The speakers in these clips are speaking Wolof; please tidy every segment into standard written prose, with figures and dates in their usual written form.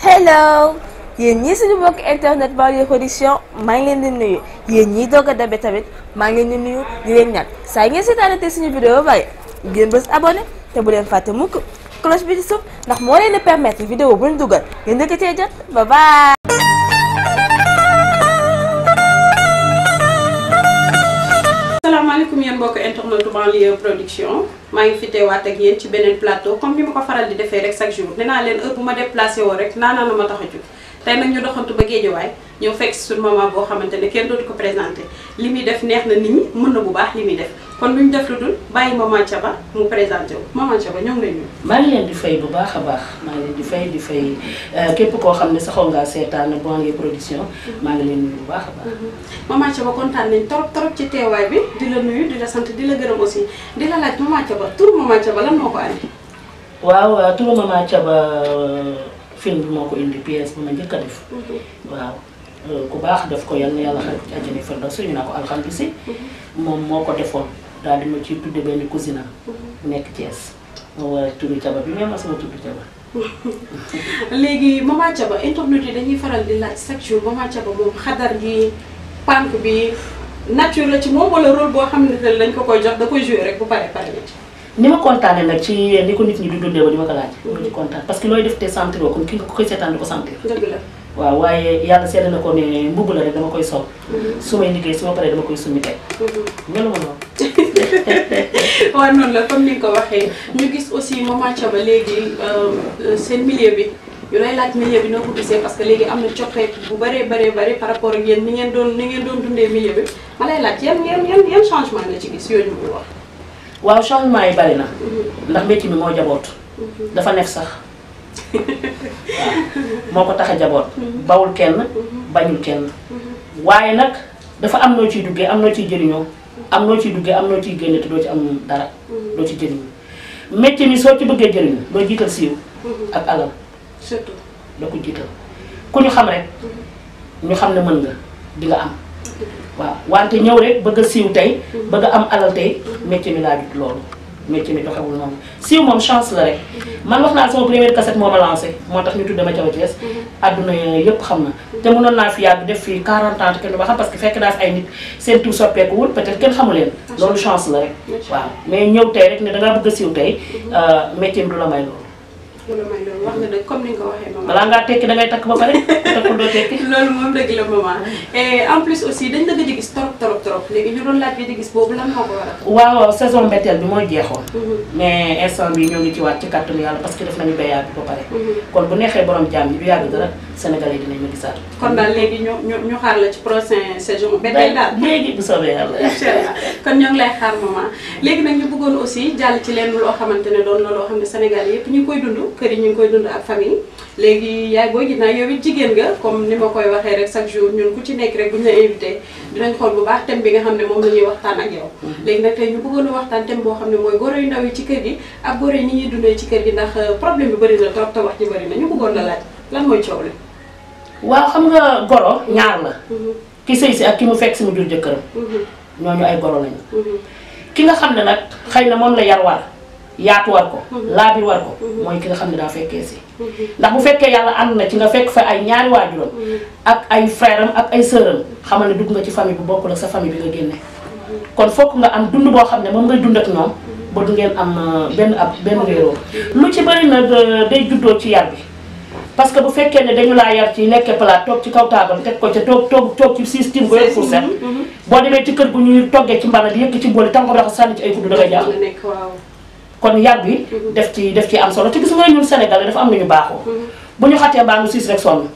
hello yéen ñii suñu mbokk internet Banlieue Production maa ngi leen di nuyu yéen ñii doog a dabe tamit maa ngi leen di nuyu di leen ñaan saa ngeen seetaanate suñu vidéo ba pare ngeen bës abonné te bu leen fàtte mukk cloche bi ci suuf ndax moo leen di permettre vidéo buñ dugal ngeen dëkk cee jot ba bye. asalaamaaleykum yéen mbokk internet Banlieue Production maa ngi fi teewaat ak yéen ci beneen plateau comme ni ma ko faral di defee rek chaque jour nee naa leen heure bu ma déplacé woo rek naanaa na ma tax a jóg tey nag ñu doxantu ba Géejawaay ñëw fekk si suñu maman boo xamante ne kenn dootu ko présenté li muy def neex na nit ñi mën na bu baax li muy def kon lu ñu def lu dul bàyyi maman Thiaba mu présenté wu maman Thiaba ñoo ngi lay nuyu. maa ngi leen di fay bu baax a baax maa ngi leen di fay képp koo xam ne saxoo ngaa seetaan Banlieue Production maa ngi leen nuyu bu baax a baax. maman Thiaba kontaan nañ trop ci teewaay bi di la nuyu di la sant di la gërëm aussi di la laaj maman Thiaba turu maman Thiaba lan moo ko andi. waaw turu maman Thiaba film bi moo ko indi pièce bu ma njëkk a def. waaw ku baax def ko yal na yàlla xarit ci àjjana firdawsi ñu naa ko alxamdulillah moom moo ko defoon daal di ma ci tudde benn cousine bu nekk Thiès moo war a turu Thiaba bi mais ma sama tudd Thiaba. léegi maman Thiaba internet yi dañuy faral di laaj chaque jour maman Thiaba moom xadar gi pànk bi nature la ci moom wala rôle boo xam ne lañ ko koy jox da koy joué rek bu pare na ci. ni ma kontaanee nag ci ni ko nit ñi di dundee ba di ma ko laaj. ma ci kontaan parce que looy def te sentir kon ki nga ko koy seetaan di ko sentir. dëgg la waaw waaye yàlla seetlu na ko ne mbubb la rek dama koy sol. su may liggéey su ma paree dama koy summi teg. melu ma noonu. waaw noonu la comme ni nga ko waxee ñu gis aussi maman Thiaba léegi seen milieu bi ñu lay laaj milieu bi noo ko gisee parce que léegi am na coppeeku bu bëree par rapport ak yéen ni ngeen doon dundee milieu bi ma lay laaj yan changement nga ci gis yooyu ñu wax. waaw changement yi bari na ndax métier mi moo jaboot dafa neef sax waaw moo ko tax a jaboot bawul kenn bañul kenn waaye nag dafa am noo ciy duggee am noo ciy jëriñoo am noo ciy duggee am noo ciy génne te doo ci am dara doo ci jëriñu métier mi soo ci bëggee jëriñu doo jiital siiw ak alal surtout doo ko jiital ku ñu xam rek ñu xam ne mën nga di nga am waaw wante ñëw rek bëgg a siiw tey bëgg a am alal tey métier mi laa jut loolu métier mi doxewul noonu siiw moom chance la rek man wax naa sama première cassette moo ma lancé moo tax ñu tudde ma Thiaba Thiès adduna yëpp xam na te mënoon naa fi yàgg def fii 40 ans kenn du ma xam parce que fekk naa fi ay nit seen tout soppeekuwul peut-être kenn xamu leen loolu chance la rek waaw mais ñëw tey rek ne dangaa bëgg a siiw tey métier mi du la may loolu wax nga dëgg comme ni nga ko waxee maman. balaa ngaa tekki dangay takk ba pare takkul doo tekki. loolu moom dëgg la maman et en plus aussi dañ la gëj a gis trop léegi ñu doon laaj bi di gis boobu lan moo ko waral. waaw saison mbetteel bi mooy jeexoon. mais instant bi ñoo ngi ci waat ci kàttanu yàlla parce que def nañu béyaat bi ba pare. kon bu neexee borom jàmm du yàgg dara Sénégalais dinañ ma gisaat. kon daal léegi ñu xaar la ci prochaine saison mbetteel daal. léegi bu soobee yàlla. incha allah kon ñoo ngi lay xaar maman léegi nag ñu bëggoon aussi jàll ci leen loo xamante ne doon na loo xam ne Sénégalais yëpp ñu ngi koy dund kër yi ñu ngi koy dund ak famille léegi yaay booy ginnaaw yow it jigéen nga comme ni ma koy waxee rek chaque jour ñun ku ci nekk rek bu ñu la invité dinañ xool bu baax thème bi nga xam ne moom la ñuy waxtaan ak yow léegi nag tey ñu bëggoon a waxtaan thème boo xam ne mooy goro yu ndaw yi ci kër gi ak goro yi ni ñuy dundee ci kër gi ndax problème bi bëri na trop te wax ji bëri na ñu bëggoon la laaj lan mooy coow li. waaw xam nga goro ñaar la ki sëy si ak ki mu fekk si mu jur jëkkëram ñooñu ay goro lañu ki nga xam ne nag xëy na moom la yar war yaatu war ko laa bi war ko mooy ki nga xam ne daa fekkee si ndax bu fekkee yàlla ànd na ci nga fekk fa ay ñaari waajuram ak ay frère am ak ay sœur am xamal ne dugg nga ci famille bu bokkul ak sa famille bi nga génne kon fokk nga am dund boo xam ne moom ngay dund ak ñoom ba du ngeen am benn réeroo lu ci bëri na day juddoo ci yar bi parce que bu fekkee ne dañu laa yar ci lekke palaat toog ci kaw taabal teg ko ca toog ci système ko yor fourchette boo demee ci kër gu ñuy toggee ci mbana di yëkk ci booli tam ko raxas sànni ci ay kuddu da ngay jaaxal kon yar bi def ci am solo te gis nga ñun Sénégalais dafa am nañu baaxoo bu ñu xatee mbaa nu siis rek sonn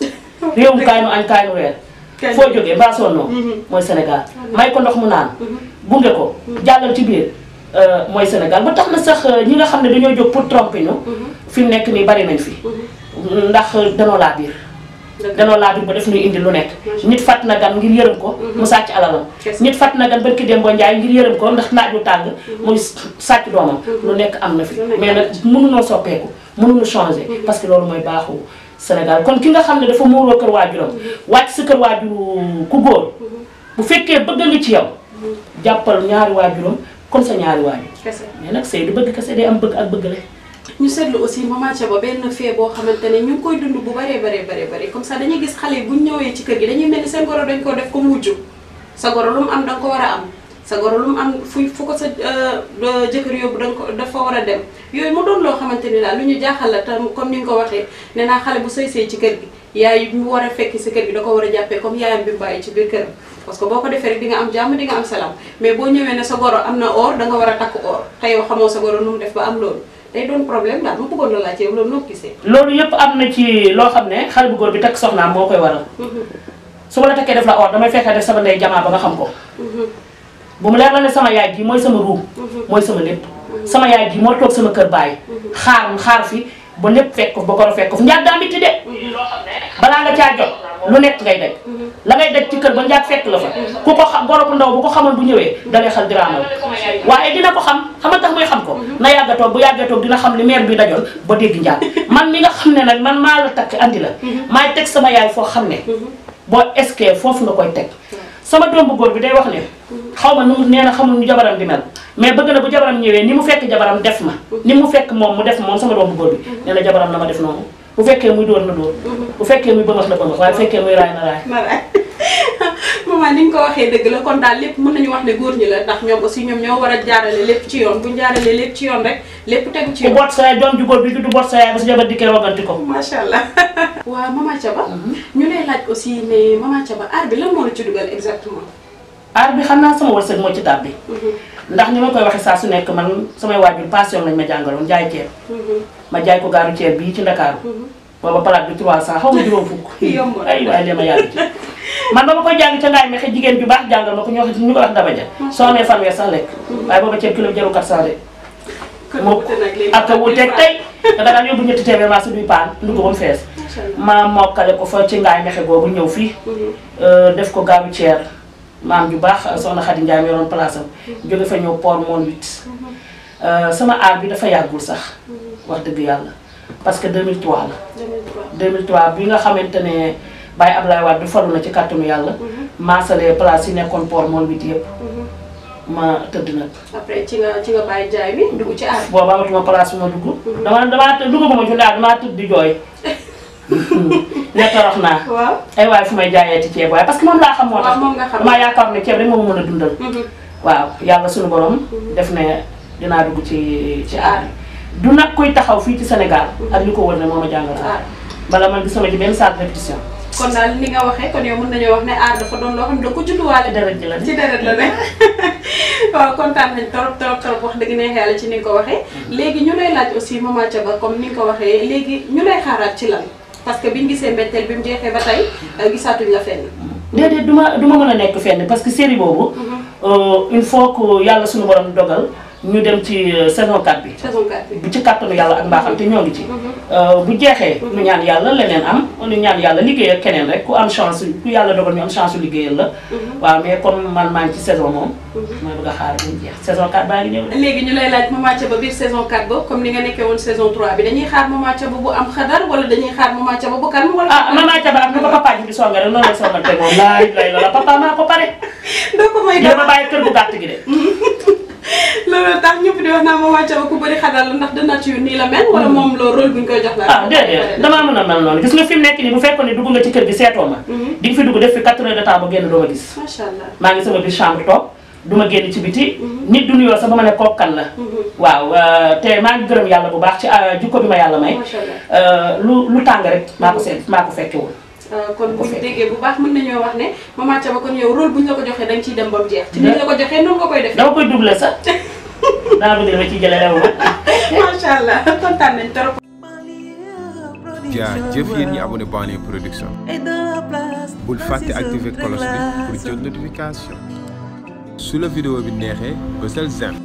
réewum kaay nu añ kaay nu reer foo jógee mbaa sonnoo mooy Sénégal may ko ndox mu naan gunge ko jàllal ci biir mooy Sénégal ba tax na sax ñi nga xam ne dañoo jóg pour tromper ñu fi mu nekk nii bari nañ fi ndax danoo laa biir ba def nuy indi lu nekk nit fàtt na gan ngir yërëm ko mu sàcc alalam nit fàtt na gan barki Demba Njaay ngir yërëm ko ndax naaj wu tàng muy sàcc doomam lu nekk am na fi mais nag mënuñoo soppeeku mënuñu changer parce que loolu mooy baaxu Sénégal kon ki nga xam ne dafa muuroo kër waajuram wàcc sa kër waajuru ku góor bu fekkee bëgg nga ci yow jàppal ñaari waajuram comme sa ñaari waajur mais nag sëy du bëgg kese day am bëgg ak bëggale ñu seetlu aussi Mama Thiaba benn fee boo xamante ne ñu ngi koy dund bu bëree comme ça dañuy gis xale yi bu ñu ñëwee ci kër gi dañuy mel ni seen goro dañ ko def ko mujj sa goro lu mu am danga ko war a am sa goro lu mu am fu ko sa jëkkër yóbbu danga ko dafa war a dem yooyu mu doon loo xamante ni daal lu ñu jaaxal la tam comme ni nga ko waxee nee naa xale bu sëy ci kër gi yaay mu war a fekki si kër gi da ko war a jàppee comme yaayam bi mu bàyyi ci biir këram parce que boo ko defee rek di nga am jàmm di nga am salaam mais boo ñëwee ne sa goro am na or da nga war a takk or te yow xamoo sa goro nu mu def ba am loolu day doon problème daal ma bëggoon la laajte yow loolu noo gisee. loolu yëpp am na ci loo xam ne xale bu góor bi takk soxnaam moo koy waral. su ma la takkee def la or damay fekkee def sama ndey jamaa ba nga xam ko. bu mu leer la ne sama yaay ji mooy sama ruum. mooy sama lépp. sama yaay ji moo toog sama kër bàyyi. xaar fi ba lépp fekk ko ba goro fekk ko njaag daa mitti de. balaa nga caa jot lu nekk ngay daj. la ngay daj ci kër ba njaag fekk la fa. ku ko xam goro bu ndaw bu ko xamoon bu ñëwee dalay xal diraamal waaye dina ko xam xamal tax muy xam ko. na yàgga toog bu yàggee toog dina xam li mère bi dajoon ba dégg njaag man mi nga xam ne nag man maa la takk andi la. maay teg sama yaay foo xam ne. boo eskee foofu nga koy teg. sama doom bu góor bi day wax ne xaw ma nu mu nee na xamul nu jabaram di mel mais bëgg na bu jabaram ñëwee ni mu fekk jabaram def ma ni mu fekk moom mu def moom sama doom bu góor bi nee na jabaram na ma def noonu bu fekkee muy dóor na dóor bu fekkee muy bëmax na bëmax waaye bu fekkee muy raay na raay. maman ni nga ko waxee dëgg la kon daal lépp mën nañu wax ne góor ñi la ndax ñoom aussi ñoom ñoo war a jaarale lépp ci yoon buñ jaaralee lépp ci yoon rek lépp tegu ci yoon. ku boot sa yaay doom ju góor bi du boot sa yaay ba sa jabar dikkee waganti ko. macha allah. waaw Mama Thiaba. ñu lay laaj aussi ne Mama Thiaba aar bi lan moo la ci dugal exactement. aar bi xam naa sama wërsëg moo ci taab bi. ndax ni ma koy waxee saa su nekk man samay waajur passion lañ ma jàngaloon jaay ceeb. ma jaay ko gaaru ceeb bii ci Ndakaaru. booba palaat bi 300 xaw ma juróom fukk. yomb ay waay lee ma yàlla ci. man ba ma koy jàng ca ngaay mexe jigéen ju baax jàngal ma ko ñu ko wax daba ja soo amee fanweer sax lekk waaye booba ceeb kilo bi jaru 400 de. moo ak a wuteeg tey da daan yóbbu ñetti téeméer maa si duy paan ndugg ba mu fees. ma mokkale ko fa ci ngaay mexe boobu ñëw fii. def ko gaaru ceeb. maam ju baax soxna Khady Ndiaye mi yoroon place am jóge fa ñëw port moon 8 sama aar bi dafa yàggul sax wax dëgg yàlla parce que 2003 la 2003 bi nga xamante ne Baye Ablaye Wade falu na ci kàttanu yàlla maasalee place yi nekkoon port moon 8 yëpp ma tëdd nag. après ci nga bàyyi jaay bi dugg ci aar boobu amatuma place bu ma dugg damaa dugg ba ma ci daal damaa tëdd di jooy ne torox naa. waaw ay waaye fu may jaayeeti ceeb waaye parce que moom laa xam moo tax. moom nga xam damaa yaakaar ne ceeb rek moom mën a dundal. waaw yàlla suñu borom. def ne dinaa dugg ci aar du nag koy taxaw fii ci Sénégal. ak li ko wër ne moo ma jàngal aar. bala man gisuma ci benn salle de répétition. kon daal ni nga waxee kon yow mën nañoo wax ne aar dafa doon loo xam ne da ko judduwaale. deret ji la ci deret la ne. waaw kontaan nañ trop wax dëgg neex yàlla ci ni nga ko waxee. léegi ñu lay laaj aussi Mama Thiaba comme ni nga ko waxee léegi ñu lay xaaraat ci lan. parce que biñu gisee mbetteel bi mu jeexee ba tey gisaatuñ la fenn. déedéet du ma mën a nekk fenn parce que série boobu. il faut que yàlla suñu borom dogal ñu dem ci saison 4 bi. saison 4 bi bu ci kàttanu yàlla ak mbaaxam te ñoo ngi ci. bu jeexee. ñu ñaan yàlla leneen am ñu ñaan yàlla liggéey ak keneen rek ku am chance ku yàlla dogal ñu am chance liggéeyal la. waaw mais comme man maa ngi ci saison moom. mooy bëgg a xaar bu ñu jeex saison 4 baa ngi ñëw. léegi ñu lay laaj Mama Thiaba biir saison 4 ba comme ni nga nekkee woon saison 3 bi dañuy xaar Mama Thiaba bu am xadar wala dañuy xaar Mama Thiaba bu kan wala. Mama Thiaba am na ko papa ji di songa rek noonu lay songante moom laay la papa maa ko pare. doo ko may dama bàyyi kër bu gàtt gi de. loolu tax ñëpp di wax naa Mama Thiaba ku bëri xadar la ndax de nature nii la mel. wala moom loolu rôle bu ñu koy jox la. déedéet damaa mën a mel noonu gis nga fi mu nekk nii bu fekkoon ne dugg nga ci kër gi seetoo ma. di nga fi dugg def fi 4 heures de temps ba génn doo ma gis. macha allah maa ngi sama biir chambre toog du ma génn ci biti. nit du nuyoo sax ba ma ne kooku kan la. waaw te maa ngi gërëm yàlla bu baax ci jikko bi ma yàlla may. macha allah lu tàng rek maa ko fekke woon. kon bu ñu déggee bu baax mën nañoo wax ne Mama Thiaba kon yow rôle bu ñu la ko joxee dañ ciy dem ba mu jeex. ci ni ñu la ko joxee noonu nga koy def. dama koy doublé sax dama bëgg dama ciy jëlee lewu ma. macha allah kontaan nañ trop. jaajëf yéen ñi abonné Banlieue Production bul fàtte activer cloche bi pour jot notification su la vidéo bi neexee bësal j'aime.